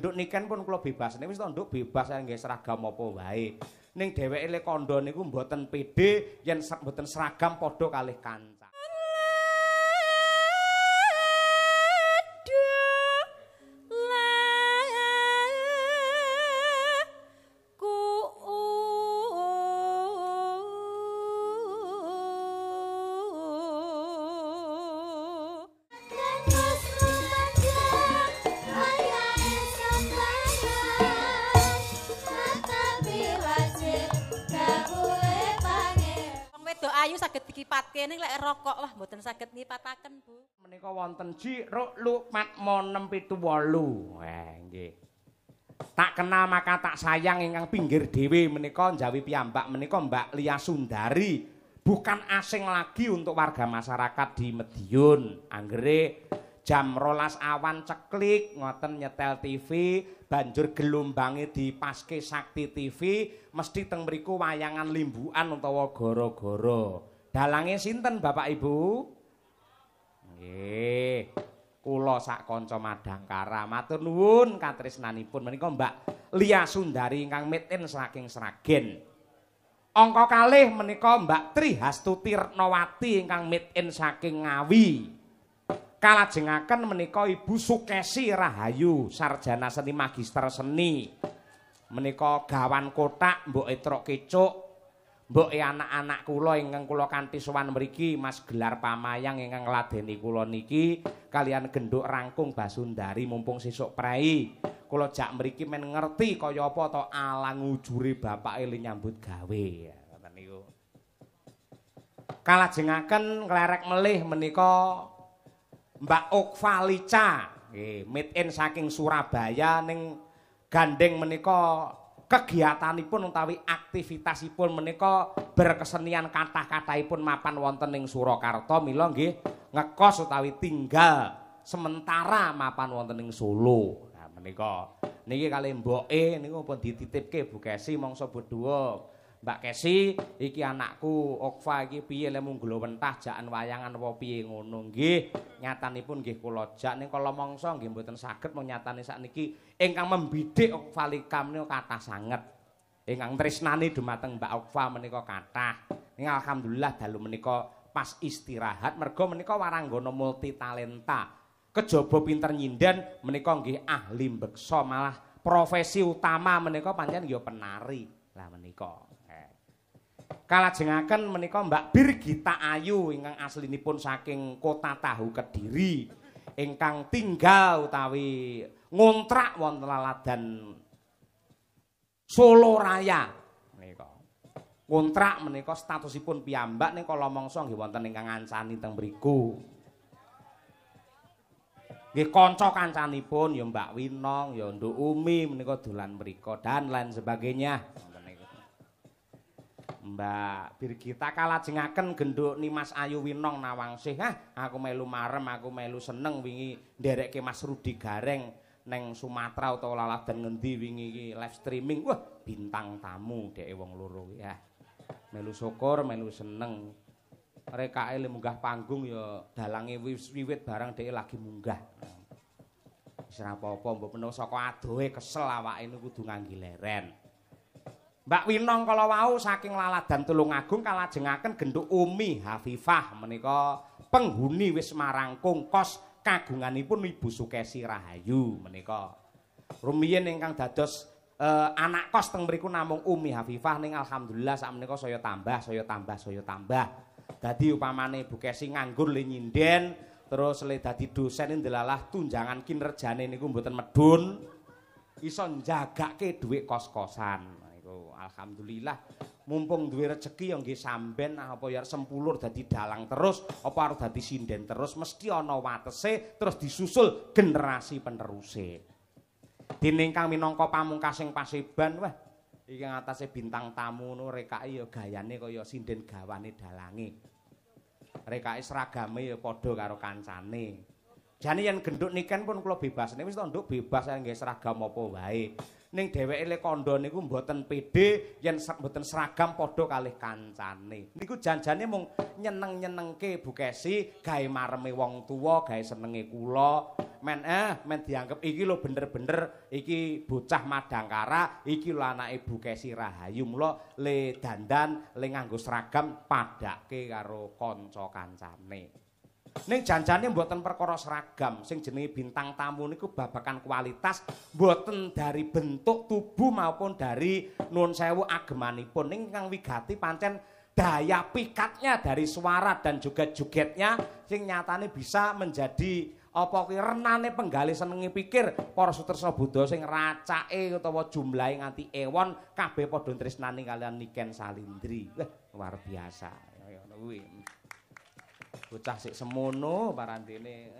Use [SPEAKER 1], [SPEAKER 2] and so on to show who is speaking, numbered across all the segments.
[SPEAKER 1] Nduk niken pun kula bebas. Nek wis to nduk bebas nggih seragam apa wae. Ning dheweke le kandha niku mboten pede yen mboten seragam padha kalih kanca.
[SPEAKER 2] Ayu saged dikipatke ning lek rokok wah mboten saged ngipataken, Bu.
[SPEAKER 1] Menika wonten ji ruk lu mat mo 6 7 8. Nggih. Tak kenal maka tak sayang ingkang pinggir dhewe menika njawi piyambak menika Mbak Lia Sundari. Bukan asing lagi untuk warga masyarakat di Madiun. Anggere jam 12 awan ceklik ngoten nyetel TV, banjur gelombange dipaske Sakti TV, mesti teng mriku wayangan limbukan utawa gara-gara. Dalange sinten Bapak Ibu? Nggih. Kula sak kanca Madangkara matur nuwun katresnanipun menika Mbak Lia Sundari ingkang made in saking Sragen. Angka kalih menika Mbak Tri Hastuti Retnowati ingkang made in saking Ngawi. Kalajengaken menika Ibu Sukesi Rahayu, sarjana seni magister seni. Menika gawan kotak mbok etrok kecuk, mboke anak-anak kula ingkang kula kanthi sowan mriki Mas Gelar Pamayang ingkang ngladeni kula niki kalian genduk rangkung Basundari mumpung sesuk prei. Kula jak mriki men ngerti kaya apa to alang ujure bapake le nyambut gawe. Ngoten niku. Kalajengaken nglerek melih menika Mbak Okfa Lica, nggih, made in saking Surabaya ning gandeng menika kegiatanipun utawi aktivitasipun menika berkesenian kathah-kathahipun mapan wonten ing Surakarta mila nggih ngekos utawi tinggal sementara mapan wonten ing Solo. Nah menika niki kalih mboke niku pun dititipke Bu Kesi mangsa bodhuwa. Mbak Kesi, iki anakku Okfa iki piye le munggul wentah jakan wayangan apa piye ngono nggih. Nyatanipun nggih kula jak ning kala mangsa nggih mboten saged mung nyatane sakniki ingkang membidik Okfa Lika menika kathah sanget. Ingkang tresnani dumateng Mbak Okfa menika kathah. Ning alhamdulillah dalu menika pas istirahat merga menika waranggana multi talenta. Kejaba pinter nyinden menika nggih ahli mbeksa malah profesi utama menika pancen ya penari. Lah menika kalajengaken menika Mbak Birgita Ayu ingkang aslinipun saking Kota Tahu Kediri ingkang tinggal utawi ngontrak wonten laladan Solo Raya menika. Ngontrak menika statusipun piyambak ning kala mangsa nggih wonten ingkang ngancani teng mriku. Nggih kanca kancanipun ya Mbak Winong, ya Nduk Umi menika dolan mriku dan lain sebagainya. Mbak Birgita kalajengaken genduk Nimas Ayu Winong Nawangsih. Hah, aku melu marem, aku melu seneng wingi nderekke Mas Rudi Gareng neng Sumatera utawa laladan ngendi wingi iki live streaming. Wah, bintang tamu dheke wong loro kuwi. Ah. Melu syukur, melu seneng. Rekake le munggah panggung ya dalange wis wiwit barang dheke lagi munggah. Wis ora apa-apa, mbok menawa saka adohe kesel awake niku kudu ngangge leren. Mbak Winong kala wau saking laladan Tulungagung kalajengaken genduk Umi Hafifah menika penghuni Wisma Rangkung kos kagunganipun Ibu Sukesi Rahayu menika. Rumiyin ingkang dados anak kos teng mriku namung Umi Hafifah ning alhamdulillah sakmenika saya tambah, saya tambah, saya tambah. Dadi upamane Ibu Kesi nganggur le nyinden terus le dadi dosen ndelalah tunjangan kinerjane niku mboten medhun iso njagake dhuwit kos-kosan. Alhamdulillah mumpung duwe rejeki ya nggih samben apa ya sempulur dadi dalang terus apa arep dadi sinden terus mesti ana watese terus disusul generasi peneruse. Dene ingkang minangka pamungkasing paseban wah iki ngatasé bintang tamu ngono rekake ya gayane kaya sinden gawane dalange. Rekake seragame ya padha karo kancane. Jane yen genduk niken pun kula bebas. Nek wis to nduk bebas nggih seragam apa wae. Ning dheweke le kandha niku mboten pede yen mboten seragam padha kalih kancane. Niku janjane mung nyeneng-nyenengke Bu Kesi, gawe mareme wong tuwa, gawe senenge kula. Men men dianggep iki lho bener-bener iki bocah Madangkara, iki lho anake Bu Kesi Rahayu. Mula le dandan, le nganggo seragam padake karo kanca-kancane. Ning janjane mboten perkara seragam, sing jenenge bintang tamu niku babakan kualitas, mboten dari bentuk tubuh maupun dari nuwun sewu agemanipun. Ning kang wigati pancen daya pikatnya dari suara dan juga jogetnya sing nyatane bisa menjadi apa kuwi renane penggalih senenge pikir para sutresna budaya sing racake utawa jumlahe nganti ewon kabeh padha tresnani kalian Niken Salindri. Wah, luar biasa. Kaya ngono kuwi. Bocah sik semono parandene.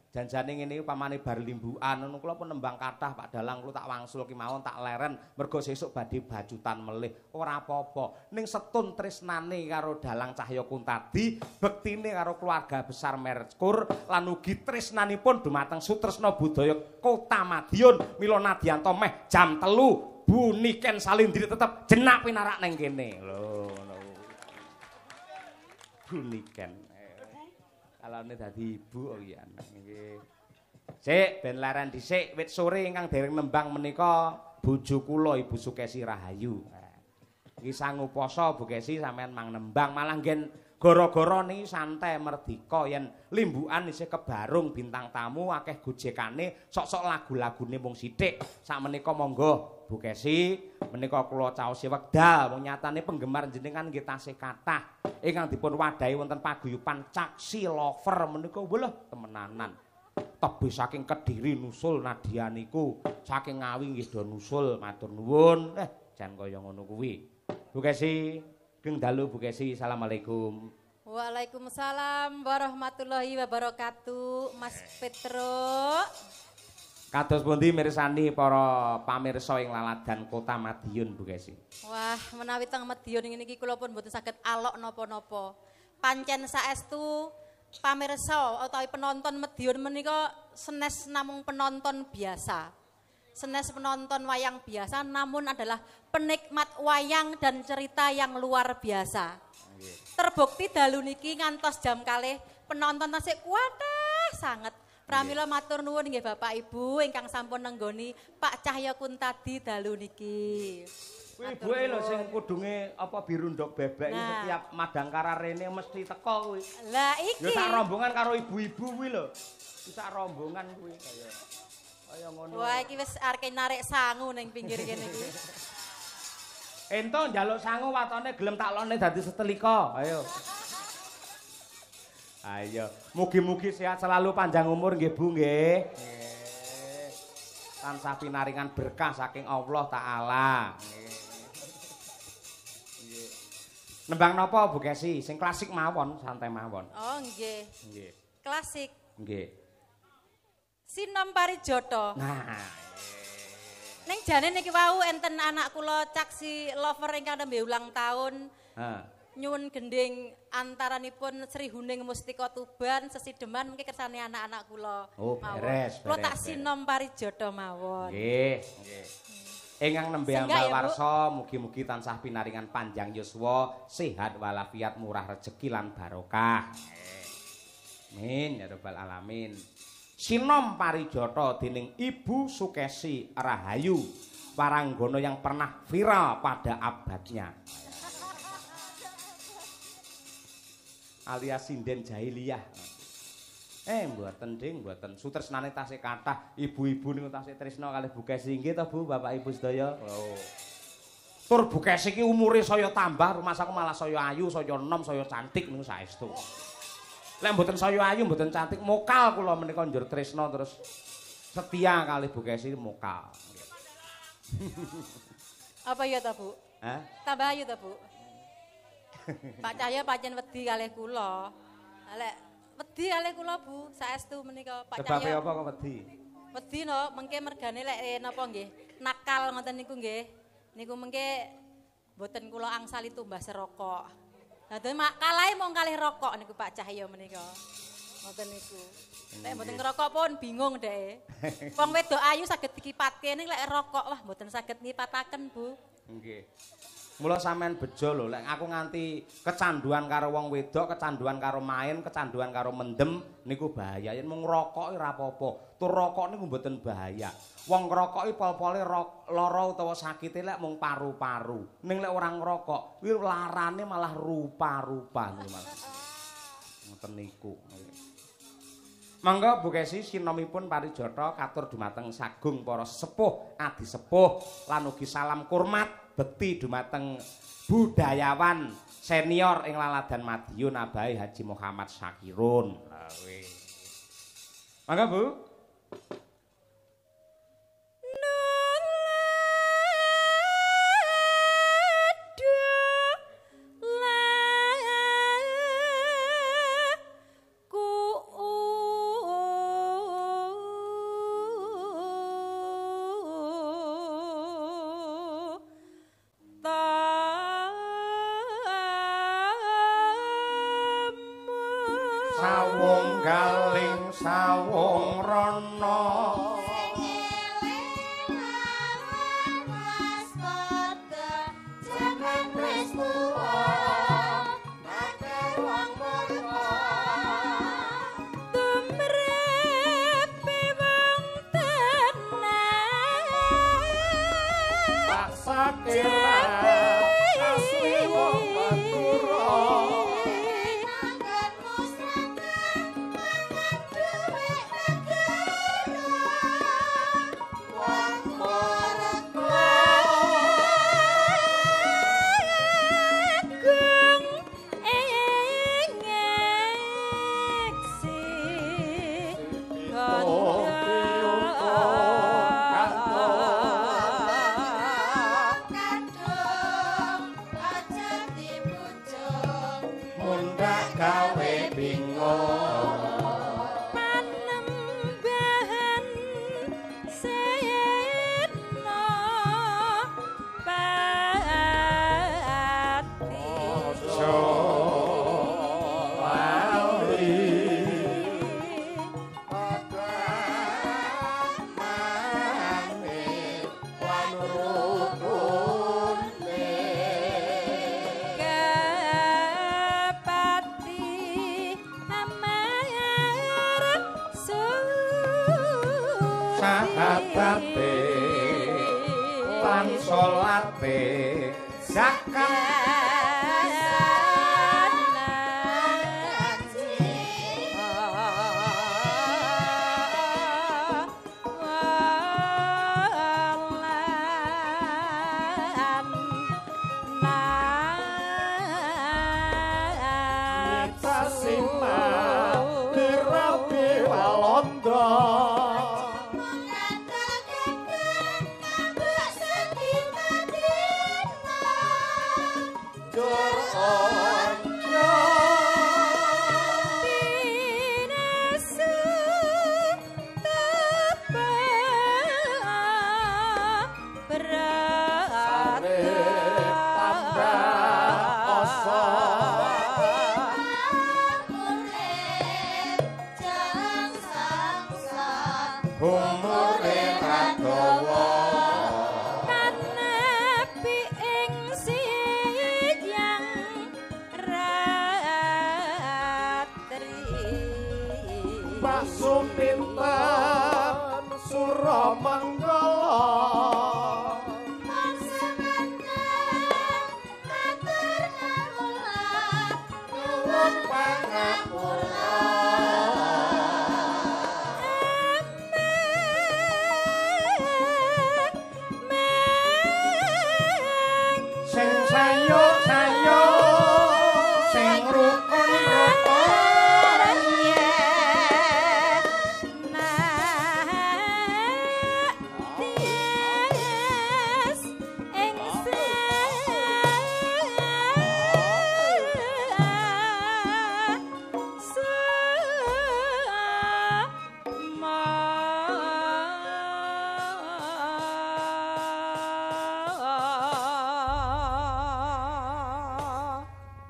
[SPEAKER 1] Janjane ngene iki pamane bar limbukan ngono kula pun nembang kathah Pak Dalang kula tak wangsul ki mawon tak leren mergo sesuk badhe bacutan melih. Ora apa-apa. Ning setun tresnane karo Dalang Cahya Kuntadi, bektine karo keluarga besar Merkur lan ugi tresnanipun dumateng sutresna budaya Kota Madiun. Mila nadyanto meh jam 3 Bu Niken Salindri tetep jenak pinarak ning kene. Lho ngono. Bu Niken. Kalane dadi ibu kok ya. Nggih. Sik ben leren dhisik wit sore ingkang dereng nembang menika bojo kula Ibu Sukesi Rahayu. Iki sangu poso Bu Kesi sampean mang nembang malah nggen gara-gara niki santai merdika yen limbukan isih kebarung bintang tamu akeh gojekane sok-sok lagu-lagune mung sithik. Sakmenika monggo Bu Kesi menika kula caosi wekdal wong nyatane penggemar jenengan nggih tasih kathah ingkang dipun wadahi wonten paguyuban Caksi Lover menika wah temenanan. Tebih saking Kediri nusul Nadia niku, saking Ngawi nggih do nusul matur nuwun. Jan kaya ngono kuwi. Bu Kesi, geng dalu Bu Kesi, assalamualaikum.
[SPEAKER 2] Waalaikumsalam warahmatullahi wabarakatuh, Mas Petro.
[SPEAKER 1] Kados pundi mirsani para pamirsa ing laladan Kota Madiun Bu Kesi?
[SPEAKER 2] Wah, menawi teng Madiun ngene iki kula pun mboten saged alok napa-napa. Pancen saestu pamirsa utawi penonton Madiun menika senes namung penonton biasa. Senes penonton wayang biasa namun adalah penikmat wayang dan cerita yang luar biasa. Terbukti dalu niki ngantos jam kalih penonton tasih kuatah sanget. Pramila matur nuwun nggih Bapak Ibu ingkang sampun nenggoni Pak Cahya Kuntadi dalu niki.
[SPEAKER 1] Kuwi ibuke lho sing kudunge apa biru ndok bebek iki setiap Madangkara rene mesti teko kuwi.
[SPEAKER 2] Lah iki.
[SPEAKER 1] Ya sak rombongan karo ibu-ibu kuwi lho. Sak rombongan kuwi kaya kaya ngono.
[SPEAKER 2] Wah iki wis arep narik sangu ning pinggir kene iki.
[SPEAKER 1] Ento njaluk sangu watone gelem tak lokne dadi setelika. Ayo. Ayo, mugi-mugi sehat selalu panjang umur nggih Bu nggih. Nggih. Tansah pinaringan berkah saking Allah Ta'ala. Nggih. Nggih. Nembang napa Bu Kesi? Sing klasik mawon, santai mawon.
[SPEAKER 2] Oh nggih.
[SPEAKER 1] Nggih.
[SPEAKER 2] Klasik.
[SPEAKER 1] Nggih.
[SPEAKER 2] Sinom Parijoto.
[SPEAKER 1] Nah.
[SPEAKER 2] Ning jane niki wau enten anak kula Caksi Lover ingkang nembe ulang tahun.
[SPEAKER 1] Heeh.
[SPEAKER 2] Nyuwun gending antaranipun Sri Huning Mustika Tuban sesideman mungkin kersane anak-anak kula.
[SPEAKER 1] Oh, beres,
[SPEAKER 2] kula tak sinom Parijoto mawon.
[SPEAKER 1] Nggih, nggih. Ingkang nembe ambal warsa mugi-mugi tansah pinaringan panjang yuswa, sehat walafiat, murah rejeki lan barokah. Amin ya rabbal alamin. Sinom Parijoto dening Ibu Sukesi Rahayu, waranggono yang pernah viral pada abadnya. Alias sinden jahiliyah. Mboten ding, mboten. Sutresnane tasih kathah, ibu-ibu niku tasih tresna kalih Bu Kesi nggih to Bu, Bapak Ibu sedaya. Oh. Tur Bu Kesi iki umure saya tambah, rumasaku malah saya ayu, saya enom, saya cantik niku saestu. Lek mboten saya ayu, mboten cantik, mokal kula menika njur tresna terus setia kalih Bu Kesi mokal.
[SPEAKER 2] Apa ya ta, Bu?
[SPEAKER 1] Hah?
[SPEAKER 2] Tambah ayu ta, Bu? Pak Cahya pancen wedi kalih kula. Lek wedi kalih kula Bu, saestu menika Pak Cahya.
[SPEAKER 1] Sebabe apa kok wedi?
[SPEAKER 2] Wedi no, mengke mergane lek napa nggih, nakal ngoten niku nggih. Niku mengke mboten kula angsali tumbas rokok. Lah dadi kalahe mung kalih rokok niku Pak Cahya menika. Ngoten niku. Nek mboten ngerokok pun bingung dhek. Wong wedok ayu saged dikipatke ning lek rokok wah mboten saged ngipataken, Bu.
[SPEAKER 1] Nggih. Mula sampean bejo lho, lek aku nganti kecanduan karo wong wedok, kecanduan karo main, kecanduan karo mendem niku bahaya. Yen mung ngrokok ora apa-apa. Tur rokok niku mboten bahaya. Wong ngrokok iki pol-pole lara utawa sakite lek mung paru-paru. Ning lek ora ngrokok, kuwi larane malah rupa-rupa niku malah. Ngoten niku. Monggo Bu Kesi sinomipun parijata katur dumateng sagung para sepuh adi sepuh lan ugi salam kurmat bekti dumateng budayawan senior ing Laladan Madiun Abahe Haji Muhammad Syakirun. Lha kuwi. Monggo Bu. Sawung galing sawung rono
[SPEAKER 3] sing eling lawan waspada jaman wis tuwa akeh wong murka
[SPEAKER 2] tumrepe wong tenang
[SPEAKER 4] tak sakira asli wong Madura.
[SPEAKER 1] Sahabate lan salate zakat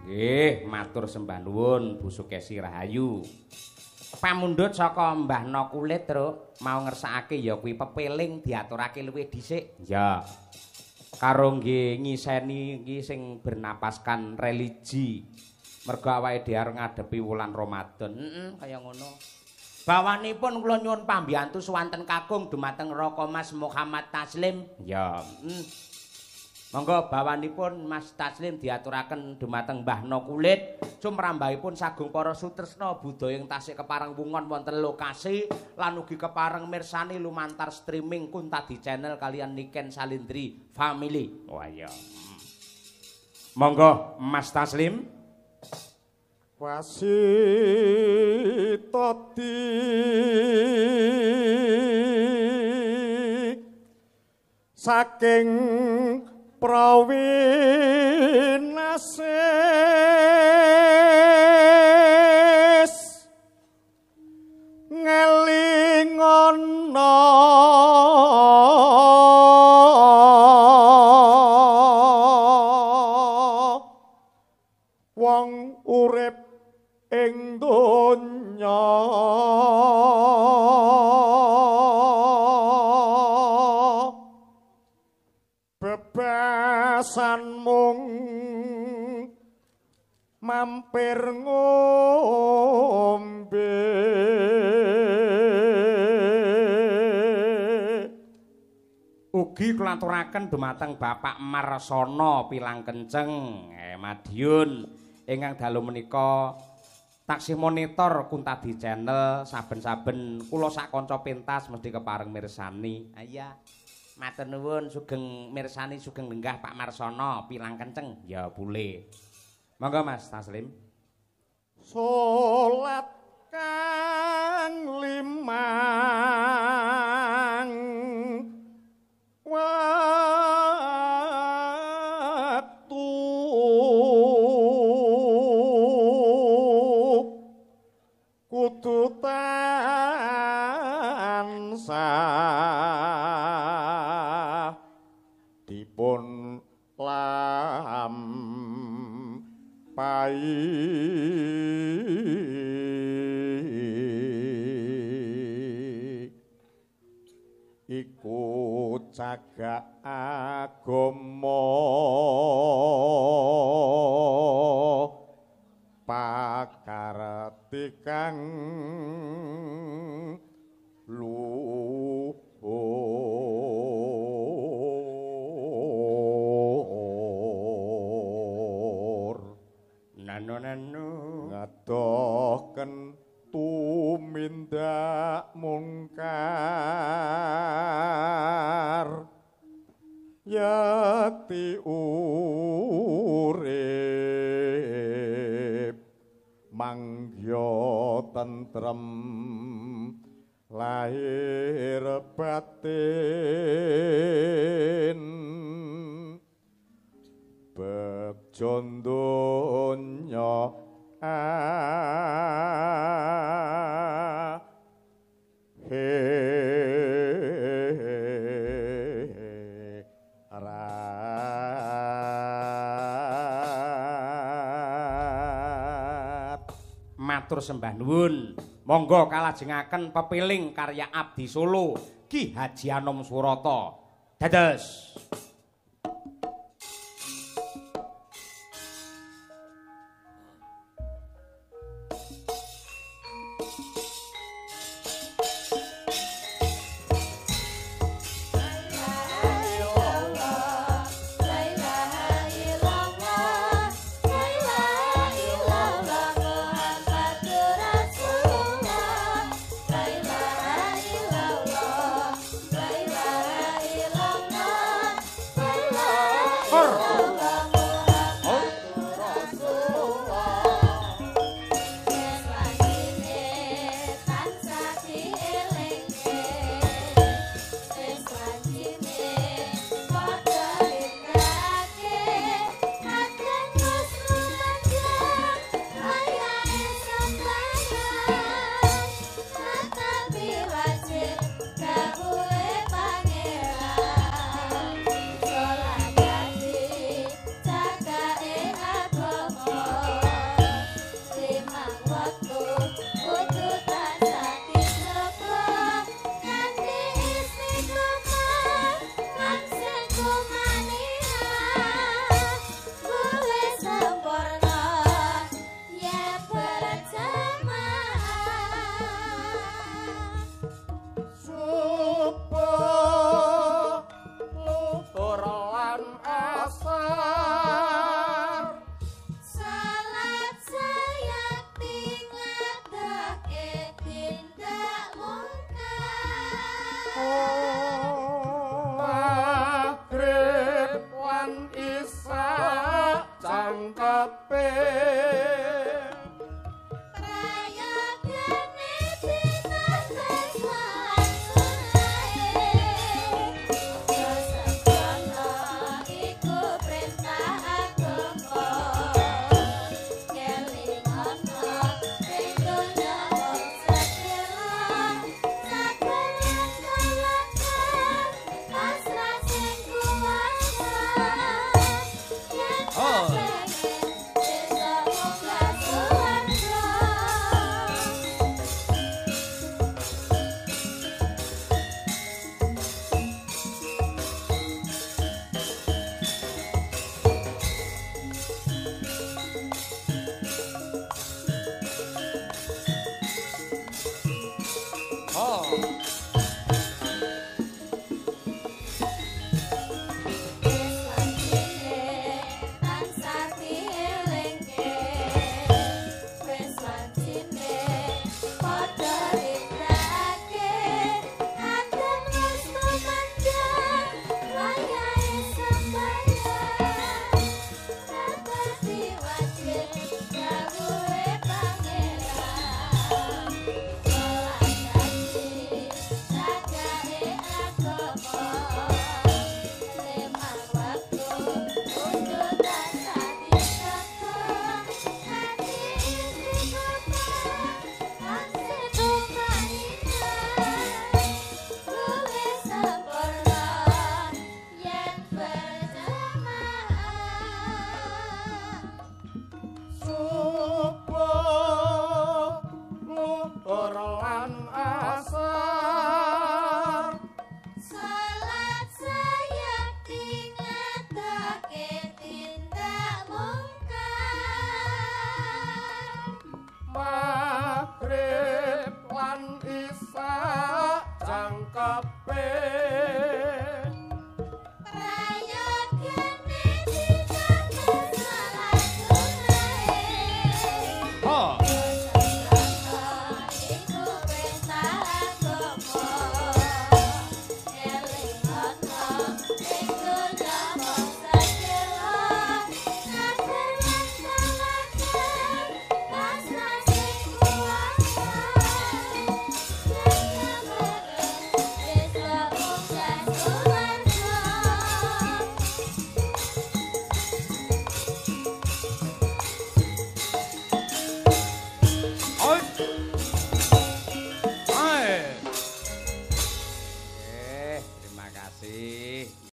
[SPEAKER 1] Nggih, matur sembah nuwun Bu Sukesi Rahayu. Pamundhut saka Mbah No Kulit, Truk, mau ngersakake ya kuwi pepeling diaturake luwih dhisik. Ya. Karo nggih ngiseni iki sing bernapaskan religi. Mergo awake dhewe arep ngadepi wulan Ramadan. Heeh, kaya ngono. Bawanipun kula nyuwun pambiyantu suwanten kakung dumateng Raka Mas Muhammad Taslim. Ya. Monggo bawanipun Mas Taslim diaturaken dumateng Mbah No Kulit, sumrambahipun sagung para sutresna budaya ing tasih kepareng wungon wonten lokasi lan ugi kepareng mirsani lumantar streaming Kuntadi Channel kalian Niken Salindri Family. Wah iya. Monggo Mas Taslim.
[SPEAKER 4] Wasitati saking prawinasis ngelingono wong urip ing donya bebasan mung mampir ngombe.
[SPEAKER 1] Ugi kula aturaken dumateng Bapak Marsono Pilang Kenceng Madiun ingkang dalu menika taksih monitor Kuntadi Channel saben-saben kula sak kanca pentas mesti kepareng mirsani. Iya. Matur nuwun sugeng mirsani sugeng lenggah Pak Marsono Pilang Kenceng. Ya pule. Monggo Mas Taslim.
[SPEAKER 4] Salat kang limang waktu kudu tansah dipun lampahi iku cagak agama pakarti kang luhur.
[SPEAKER 1] Nano nano
[SPEAKER 4] ngadohken tumindak mungkar yati urip mangya tentrem lahir batin begja donya akhirat.
[SPEAKER 1] Matur sembah nuwun. Monggo kalajengaken pepiling karya Abdi Solo Ki Haji Anom Surata. Dados.